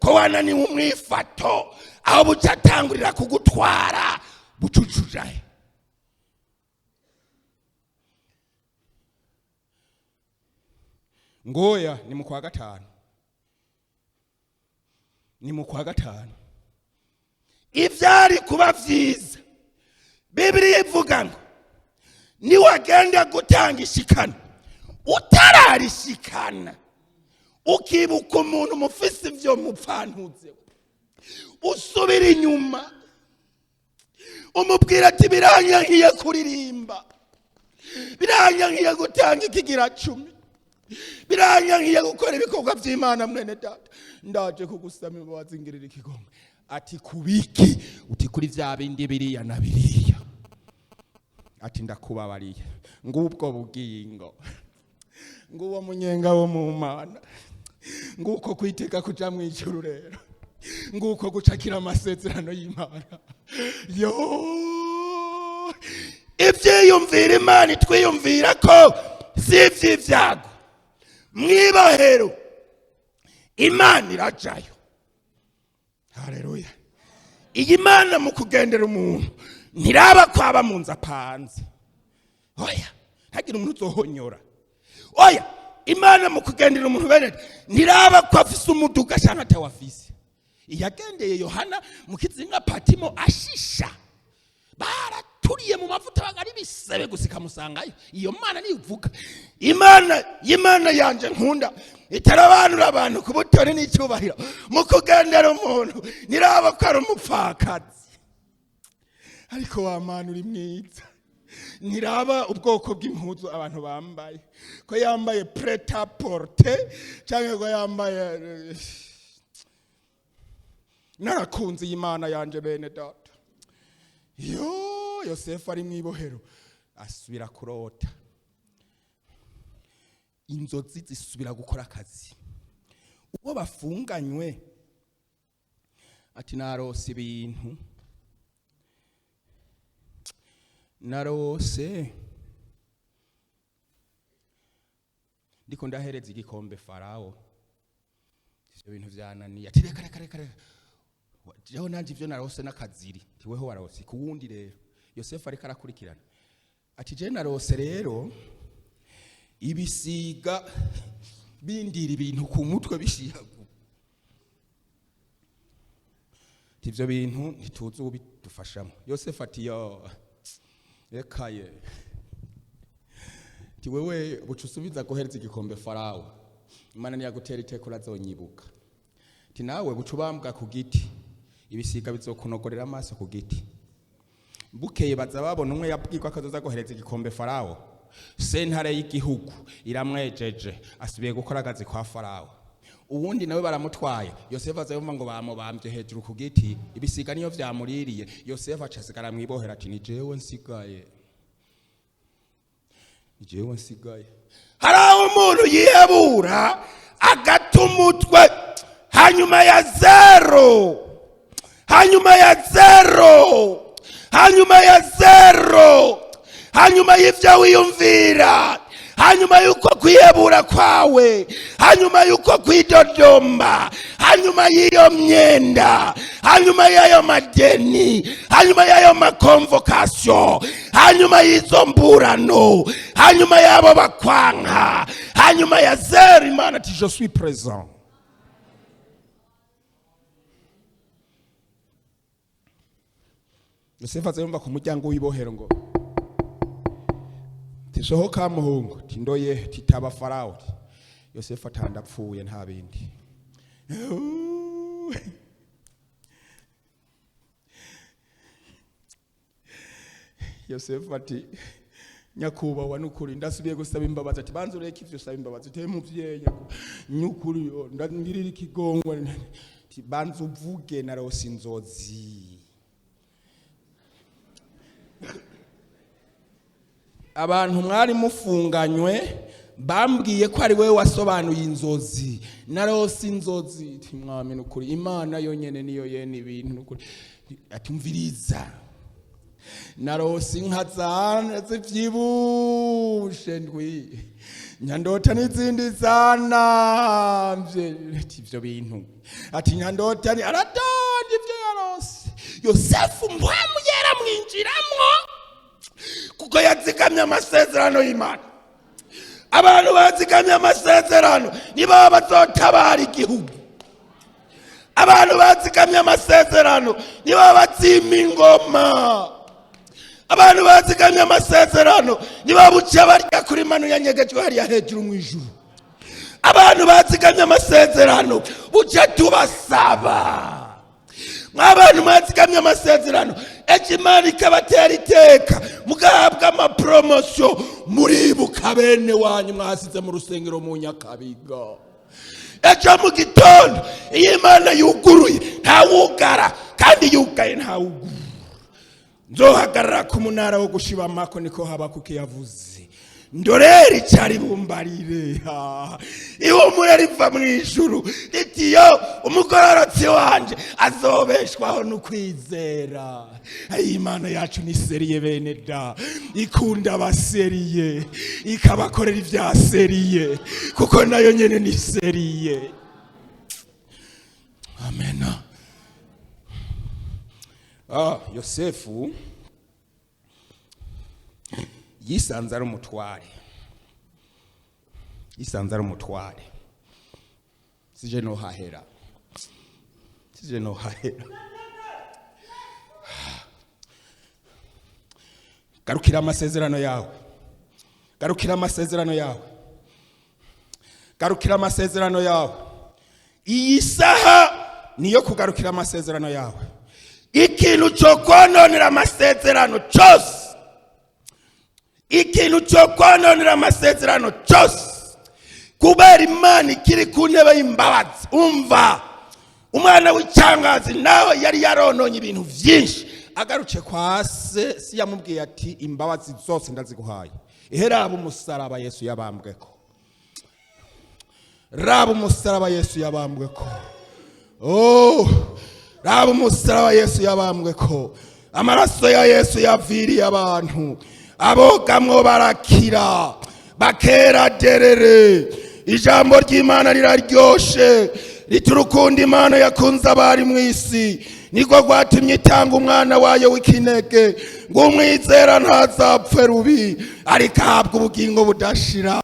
ko wananiwe umwifato, aho buca atangurira kugutwara bucucujahe? Ngoya ni mu kwa gatanu, ni mu kwa gatanu. Ivyari kuba vyiza, Bibiliya ivuga ngo niwagenda gutanga ishikana, utararishikana ukibuka umuntu mufise ivyo mupfantuze, usubira inyuma umubwira ati biranyankiye kuririmba, biranyankiye gutanga ikigira cumi, biranyankiye gukora ibikorwa by'Imana, mwene data ndaje kugusaba imbabazi, ngirira ikigongwe. Ati kubiki? Uti kuri vya bindi biriya na biriya. Ati ndakubabariye. Ngubwo bugingo, nguwo munyenga wo mu Mana, nguko kwiteka kuja mu ijuru rero, nguko gucakira amasezerano y'Imana. Yo, ivyiyumvira Imana itwiyumvira ko si ivy'ivyago. Mw'ibohero Imana irajayo. Haleluya! Iyi Mana mu kugendera umuntu ntiraba kwaba mu nzu apanze. Oya, ntagire umuntu uzohonyora. Oya, Imana mu kugendera umuntu bene ntiraba ko afise umuduga canke atawafise. Iyagendeye Yohana mu kizinga Patimo ashisha, baraturiye mu mavuta bagari bisebe gusa ikamusangayo. Iyo Mana niyo uvuga, Imana y'Imana yanje nkunda, itarabanura abantu ku butoni n'icyubahiro. Mu kugendera umuntu niraba ko ari umupfakazi, ariko wa Mana uri mwiza. Ntiraba ubwoko bw'impuzu abantu bambaye, ko yambaye prêt-à-porter cyangwa ko yambaye. Narakunze iyi Mana yanje, bene data. Yo, Yosefu ari mu ibohero asubira kurota inzozi, zisubira gukora akazi. Uwo bafunganywe ati narose ibintu, narose ndiko ndahereza igikombe Farawo, ivyo bintu vyananiye. Ati reka reka reka reka, jewe nanje ivyo narose n'akaziri. Tiweho warose kuwundi rero. Yosefu ariko arakurikirana ati je narose rero ibisiga bindira ibintu ku mutwe bishihagu. Ati ivyo bintu ntituzi ubidufashamo. Yosefu ati yo reka ye. Ati wewe buca usubiza guhereza igikombe Farawo, Imana niyagutera iteka urazonyibuka. Ati nawe buca ubambwa ku giti, ibisiga bizokunogorera amaso ku giti. Bukeye baza babona umwe yabwirwa ko azoza guhereza igikombe Farawo, sentare y'igihugu iramwejeje, asubiye gukora akazi kwa Farawo. Uwundi nawe baramutwaye. Yosefu aza yumva ngo bamubambye hejuru ku giti, ibisiga niyo vyamuririye. Yosefu aca asigara mw'ibohero ati ni jewe nsigaye, ni jewe nsigaye. Hari aho umuntu yihebura agata umutwe hanyuma ya zero, hanyuma ya zero, hanyuma ya zero, hanyuma y'ivyo wiyumvira, hanyuma y'uko kwihebura kwawe, hanyuma y'uko kwidodomba, hanyuma y'iyo myenda, hanyuma y'ayo madeni, hanyuma y'ayo ma convocation, hanyuma y'izo mburano, hanyuma y'abo bakwanka, hanyuma ya zero, Imana ati je suis présent. Yosefu aza yumva ku muryango w'ibohero ngo tisohoka muhungu, tindoye titaba Farawo. Yosefu atandapfuye nta bindi. Yosefu ati Nyakubahwa, nukuri ndasubiye gusaba imbabazi. Ati: "Banza ureke ivyo usaba imbabazi." Te muvyeyi, nyukuri yo ndangirira ikigongwe. Ati: "Banza uvuge." Narose inzozi, abantu mwari mufunganywe bambwiye ko ari wowe wasobanuye inzozi. Narose inzozi. Ati: "Mwami, nukuri Imana yonyene niyo yene ibintu, nukuri." Ati: "Umviriza, narose inka zana zivyibushe ndwi, nyandota n'izindi zanamvye." Ati: "Ivyo bintu?" Ati: "Nyandota ni." Aradonda ivyo yarose. Yosefu mpwemu yera mwinjiramwo kuko yazigamye amasezerano y'Imana. Abantu bazigamye amasezerano nibo bazotabara igihugu. Abantu bazigamye amasezerano nibo bazima ingoma. Abantu bazigamye amasezerano nibo buca barya kuri manu yanyegejwe hariya hejuru mu ijuru. Abantu bazigamye amasezerano buca tubasaba. Mw'abantu mwazigamye amasezerano, ejo Imana ikabatera iteka mugahabwa amapromotion, muribuka bene wanyu mwasize mu rusengero mu Nyakabiga. Ejo mu gitondo iyo Imana yuguruye ntawugara, kandi yugaye ntawugura. Nzohagarara ku munara wo gushibamako, niko Habakuki yavuze, ndorere icyari bumbarire. Ihumure riva mu ijuru ritiyo: "Umugororotsi wanje azobeshwaho no kwizera." Ayi, Imana yacu ni sérieux, bene da. Ikunda abasérieux, ikabakorera ibya sérieux, kuko nayo nyene ni sérieux. Amena. Yosefu yisanze ari umutware, yisanze ari umutware. Sije no hahera, sije no hahera. Garukira amasezerano yawe, garukira amasezerano yawe, garukira amasezerano yawe. Iyi saha niyo kugarukira amasezerano yawe. Ikintu cyo kononera amasezerano cyose, ikintu cyo kononera amasezerano cyose, kubera Imana ikiri ku ntebe y'imbabazi. Umva, umwana w'icyangazi nawe yari yarononye ibintu byinshi, agarutse kwa se, si yamubwiye ati: "Imbabazi zose ndaziguhaye, iheraba umusaraba Yesu yabambweko, raba umusaraba Yesu yabambweko. Oh, raba umusaraba Yesu yabambweko. Amaraso ya Yesu yaviriye abantu, abogamwo barakira, bakera derere." Ijambo ry'Imana riraryoshe, riti: "Urukundo Imana yakunze abari mu isi niko rwatumye itanga umwana wayo w'ikinege, ngo umwizera ntazapfe rubi, ariko ahabwa ubugingo budashira."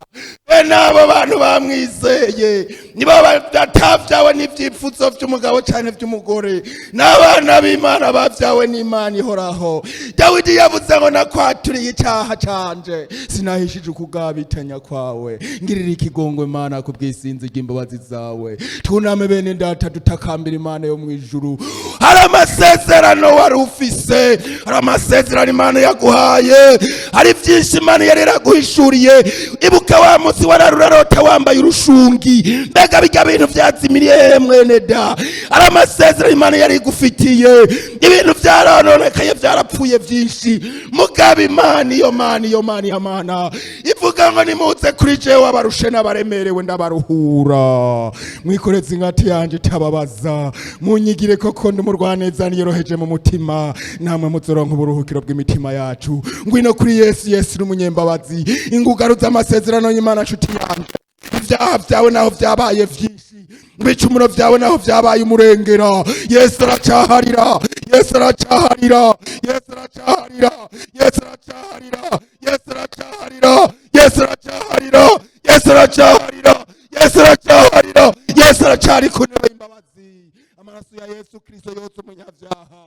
Bene abo bantu bamwizeye nibo batavyawe n'ivyifuzo vy'umugabo canke vy'umugore, n'abana b'Imana bavyawe n'Imana ihoraho. Dawidi yavuze ngo: "Nakwaturiye icyaha canje, sinahishije ukugabitanya kwawe. Ngirira ikigongwe Mana ku bw'isinzi ry'imbabazi zawe." Twuname, bene data, dutakambira Imana yo mu ijuru. Hari amasezerano wari ufise, hari amasezerano Imana yaguhaye, hari byinshi Imana yari yaraguhishuriye. Ibuka wa munsi wararurarota wambaye urushungi. Mbega bijya bintu byazimiriye hehe, mwene da? Hari amasezerano Imana yari igufitiye, ibintu byarononekaye, byarapfuye byinshi, mugabo Imana iyo, Mana iyo, Mana iyo, Mana ivuga ngo: "Nimuze kuri jewe abarushe n'abaremerewe, ndabaruhura. Mwikoreze ingati yanjye itababaza, munyigire koko ndi umurwaneza niyoroheje mu mutima, namwe muzoronka uburuhukiro bw'imitima yacu." Ngwino kuri Yesu. Yesu ni umunyembabazi. Ingugaruza amasezerano y'Imana, nshuti yanjye. Ibyaha byawe naho byabaye byinshi, ibicumuro byawe naho byabaye umurengera, Yesu aracyaharira, Yesu aracyaharira, Yesu aracyaharira, Yesu aracyaharira, Yesu aracyaharira, Yesu aracyaharira, Yesu aracyaharira, Yesu aracyaharira. Yesu aracyari ku ntebe y'imbabazi. Amaraso ya Yesu Kristo yose umunyabyaha.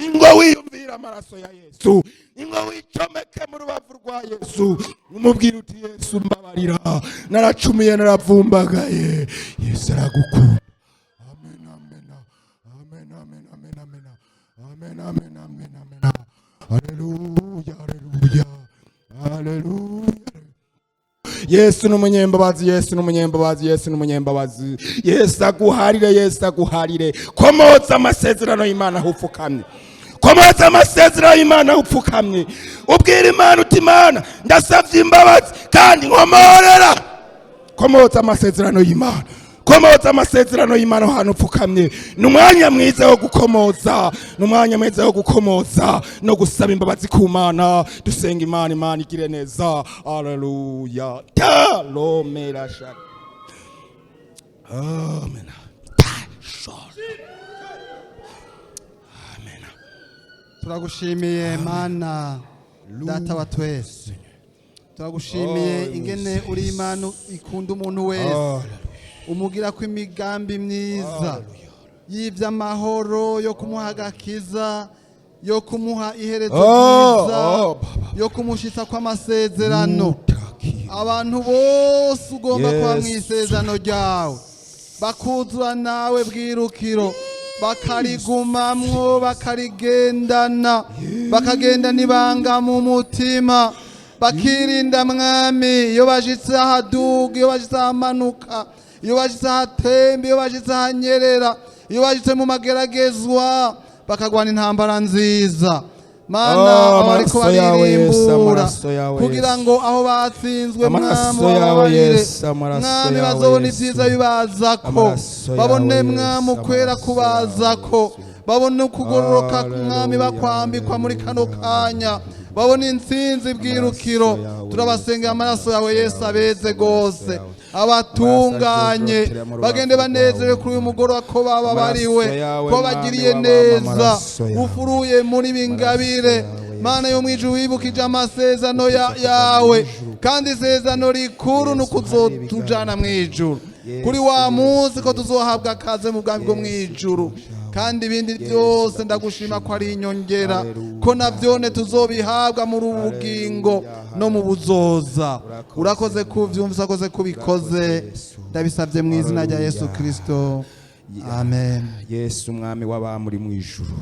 Ingo wiyumvira amaraso ya Yesu, ingo wicomeke mu rubavu rwa Yesu, umubwira uti: "Yesu, mbabarira, naracumiye, naravumbagaye." Yesu aragukunda. Amen, amen, amen, amen, amen, amen, amen, amen, amen, amen. Haleluya, haleluya. Haleluya. Yesu n'umunyembabazi, Yesu n'umunyembabazi, Yesu n'umunyembabazi. Yesu aguharire, Yesu aguharire. Komoza amasezerano y'Imana aho upfukamye, komoza amasezerano y'Imana aho upfukamye, ubwira Imana uti: "Imana, ndasabye imbabazi kandi nkomorera." Komoza amasezerano y'Imana, komoza amasezerano y'Imana aho hantu upfukamye. Ni umwanya mwiza wo gukomoza, ni umwanya mwiza wo gukomoza no gusaba imbabazi ku Mana. Dusenga Imana, Imana igire neza. Aleluya. Talomera shaka. Amen. Ta shol. Amen. Turagushimiye Mana Data wa twese, turagushimiye Oh, ingene Yesu. uri Imana ikunda umuntu wese, umugira ko imigambi myiza y'iby'amahoro, yo kumuha agakiza, yo kumuha iherezo Oh, ryiza, oh, Baba. yo kumushitsa kw'amasezerano. Abantu bose ugomba kuba mu Yesu. isezerano ryawe, bakuzura nawe bwirukiro, bakarigumamwo, bakarigendana, bakagendana ibanga mu mutima, bakirinda Mwami iyo bashitse ahaduga, iyo bashitse ahamanuka, iyo bashitse ahatemba, iyo bashitse ahanyerera, iyo bashitse mu mageragezwa, bakagwana intambara nziza. Mana, Oh, abariko amaraso yawe, Yesu, baririmbura amaraso yawe, kugira Yesu. ngo aho batsinzwe, Amaraso Mwami, yawe, ubababarire. Yesu, amaraso Mwami, yawe, bazobona Yesu. ibyiza bibazako, Amaraso yawe, babone Yesu, Mwami ukwera amaraso kubazako, yawe, Yesu. babone ukugororoka, Hallelujah, Mwami, bakwambikwa muri kano kanya, babone intsinzi bwirukiro. Amaraso yawe, Turabasengera, Yesu, amaraso yawe, amaraso Yesu, yawe, abeze Yesu, gose, amaraso yawe. abatunganye, Amaraso ajojotera mu rubavu bagende banezerewe rwawe. kuri uyu mugoroba ko baba bariwe, Amaraso yawe, ko Mwami bagiriye w'abami, neza, amaraso yawe. ufuruye muri bingabire. Amaraso yawe, Mana yo mwijuru, wibukije amasezerano Ukiza kuva yawe, mw'ijuru. kandi isezerano rikuru ni Yesu, ukuzotujana mw'ijuru Yesu, kuri wa Yesu, munsi, ko Yesu. tuzohabwa akaze mu bwami bwo Yesu, mw'ijuru. turashaka. Kandi ibindi Yesu, byose ndagushima ko ari inyongera, Haleluya, ko navyone tuzobihabwa muri ubu bugingo Haleluya, no mu buzoza. Urakoze, Urakoze kuvyumva, urakoze kubikoze. Urakoze, Yesu. Ndabisabye mu izina rya Yesu Haleluya. Kristo, amen. Yesu Umwami w'abamuri mu ijuru,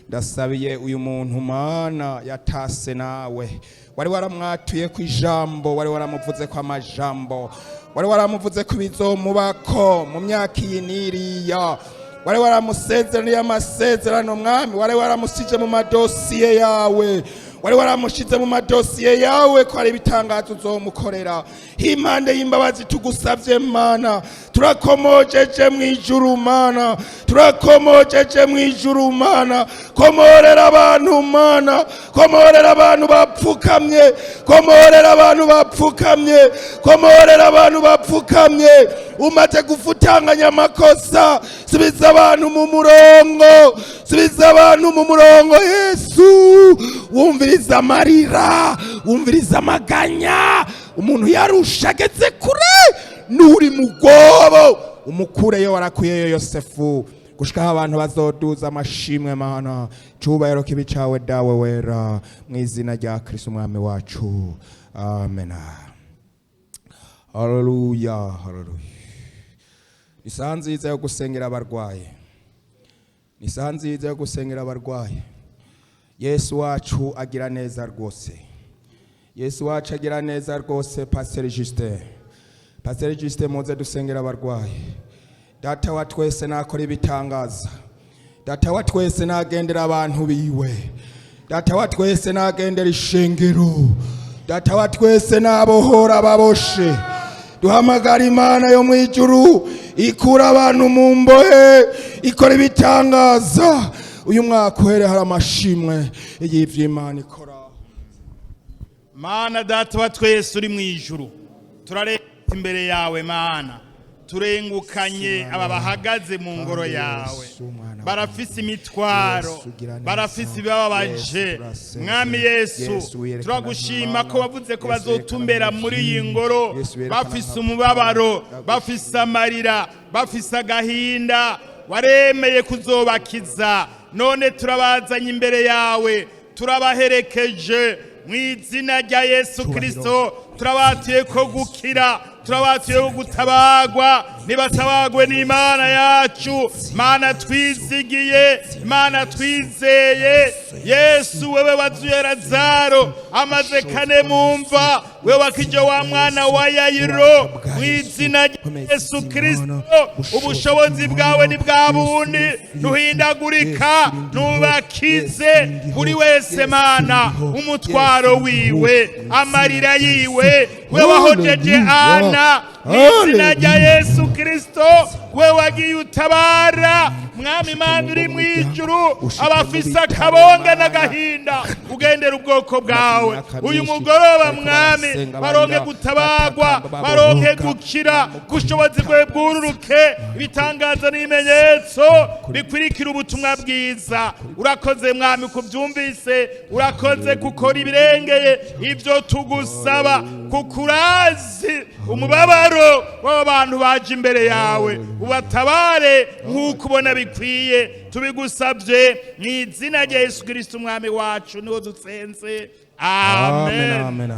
ndasabiye uyu muntu, Mana, yatase nawe wari waramwatuye ku ijambo, wari waramuvuze ko amajambo, wari waramuvuze ko ibizomubako mu myaka iyi n'iriya, wari waramusezeraniye amasezerano, Mwami, wari waramusije mu madosiye yawe, wari waramushize mu madosiye yawe ko hari ibitangazo uzomukorera. Impande y'imbabazi tugusavye, Mana, turakomojeje mu ijuru, Mana, turakomojeje mu ijuru, Mana. Komorera abantu, Mana, komorera abantu bapfukamye, komorera abantu bapfukamye, komorera abantu bapfukamye. Umaze gufutanganya amakosa, subiza abantu mu murongo, subiza abantu mu murongo. Yesu, wumviriza amarira, wumviriza amaganya. Umuntu yarusha ageze kure n'uri mu rwobo, umukureyo warakuyeyo Yosefu, gushikaho abantu bazoduza amashimwe. Mana, cubahiro kibi cawe, Dawe wera, mu izina rya Kristo Umwami wacu, amen. Haleluya, haleluya. Isaha nziza yo gusengera abarwaye, ni isaha nziza yo gusengera abarwaye. Yesu wacu agira neza rwose, Yesu wacu agira neza rwose. Pasiteri Justin, Pasiteri Justin, muze dusengera abarwayi. Data wa twese nakora ibitangaza, Data wa twese nagendera abantu biwe, Data wa twese nagendera ishengero, Data wa twese nabohora ababoshe. Duhamagara Imana yo mu ijuru ikura abantu mu mbohe, ikora ibitangaza. Uyu mwaka uhere hari amashimwe y'ivyo Imana ikora. Mana Data wa twese uri mu ijuru, turareta imbere yawe, Mana, turengukanye aba bahagaze mu ngoro yawe. Barafise imitwaro, barafise ibibabaje. Mwami Yesu, turagushima ko wavuze ko bazotumbera muri iyi ngoro bafise umubabaro, bafise amarira, bafise agahinda, waremeye kuzobakiza. None turabazanye imbere yawe, turabaherekeje mu izina rya Yesu Kirisito. Turabatuye ko gukira, turabatuye ko gutabagwa. Nibatabagwe n'Imana yacu, Mana twizigiye, Mana twizeye. Yesu, wewe wazuye Lazaro amaze kane mumva, wewe wakije wa mwana wa Yayiro, mu izina rya Yesu Kristo, ubushobozi bwawe ni bwa bundi ntuhindagurika. Nubakize buri wese, Mana, umutwaro wiwe, amarira yiwe. We wahojeje Ana, mu izina rya Yesu Kristo, we wagiye utabara, Mwami Imana uri mu ijuru, abafise akabonga n'agahinda, ugendera ubwoko bwawe uyu mugoroba, Mwami, baronke gutabagwa, baronke gukira, gushobozi bwawe bwururuke, ibitangaza n'ibimenyetso bikwirikira ubutumwa bwiza. Urakoze, Mwami, kubyumvise. Urakoze gukora ibirengeye ibyo tugusaba, kuko urazi umubabaro w'aba bantu baje imbere yawe. Ubatabare nk'uko ubona bikwiye. Tubigusabye mu izina rya Yesu Kirisito Umwami wacu, niwo dutsenze. Amen. Amen.